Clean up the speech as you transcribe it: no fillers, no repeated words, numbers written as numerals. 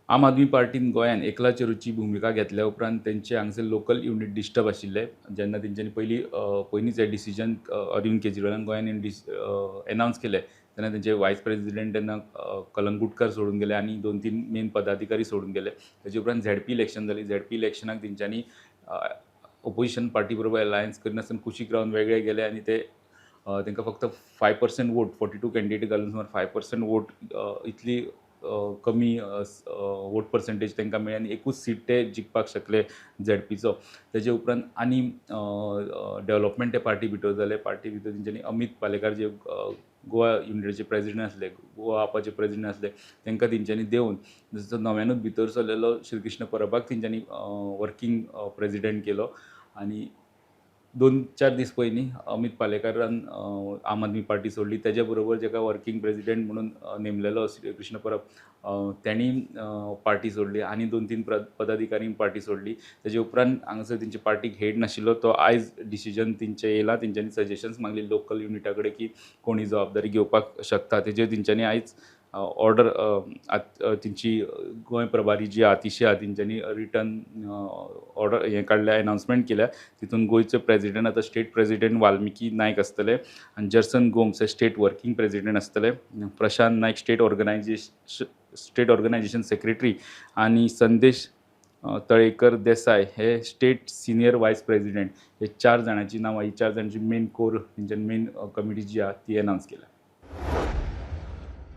आम आदमी पार्टीन गोंयान एकला चेरूची भुमिका घेतल्या उपरांत तेंचे हांगसर लोकल युनीट डिस्टर्ब आशिल्ले. जेन्ना तेंच्यांनी पयलीं पयलींच हें डिसिजन अरविंद केजरीवालान गोंयान येवन एनावन्स केलें तेन्ना तेंचे वायस प्रेजिडेंट तेन्ना कलंगूटकर सोडून गेले आनी दोन तीन मेन पदाधिकारी सोडून गेले. तेजे उपरांत झेडपी इलेक्शन जाली. झेडपी इलेक्शनाक तेंच्यांनी ओपोजिशन पार्टी बरोबर अलायन्स करिनासतना कुशीक रावन वेगळे गेले आनी ते तांकां फक्त 5% vote, 42 candidate घालून सुमार 5% वोट इतली कमी वोट पर्संटेज तांकां मेळ्ळी आनी एकूच सीट ते जिखपाक शकले झेडपीचो. तेजे उपरांत आनी डेवलपमेंट ते पार्टी भितर जाले. पार्टी भितर तेंच्यांनी अमीत पालेकार जे गोवा युनिटाचे प्रेजिडेंट आसले, गोवा आपाचे प्रेजिडेंट आसले, तांकां तेंच्यांनी देंवोवन जसो नव्यानूच भितर सरलेलो श्रीकृष्ण परबाक तेंच्यांनी वर्कींग प्रेजिडेंट केलो. आनी दोन चार दीस पयलीं अमीत पालेकारान आम आदमी पार्टी सोडली. तेजे बरोबर जेका वर्कींग प्रेजिडेंट म्हणून नेमलेलो श्रीकृष्ण परब, तेणी पार्टी सोडली आनी दोन तीन पदाधिकाऱ्यांनी पार्टी सोडली. तेजे उपरांत हांगासर तेंचे पार्टीक हेड नाशिल्लो, तो आयज डिसिजन तेंचें येयला. तेंच्यांनी सजेशन्स मागली लोकल युनिटा कडेन की कोणी जबाबदारी घेवपाक शकता. तेजेर तेंच्यांनी आयज ऑर्डर, तेंची गोंय प्रभारी जी आतिशी आहा, तेंच्यांनी रिटन ऑर्डर हें काडल्या, एनावन्समेंट केल्या. तितून गोंयचो प्रेजिडेंट आतां स्टेट प्रेजिडेंट वाल्मिकी नायक आसतले आनी जर्सन गोम्स हे स्टेट वर्किंग प्रेजिडेंट आसतले, Prashant Naik state organisation secretary आनी संदेश तळेकर देसाय हे स्टेट सिनियर वायस प्रेजिडेंट. हे चार जाणांची नांवां, ही चार जाणांची मेन कोर, तेंच्यानी मेन कमिटी जी आहा ती एनावन्स केल्या.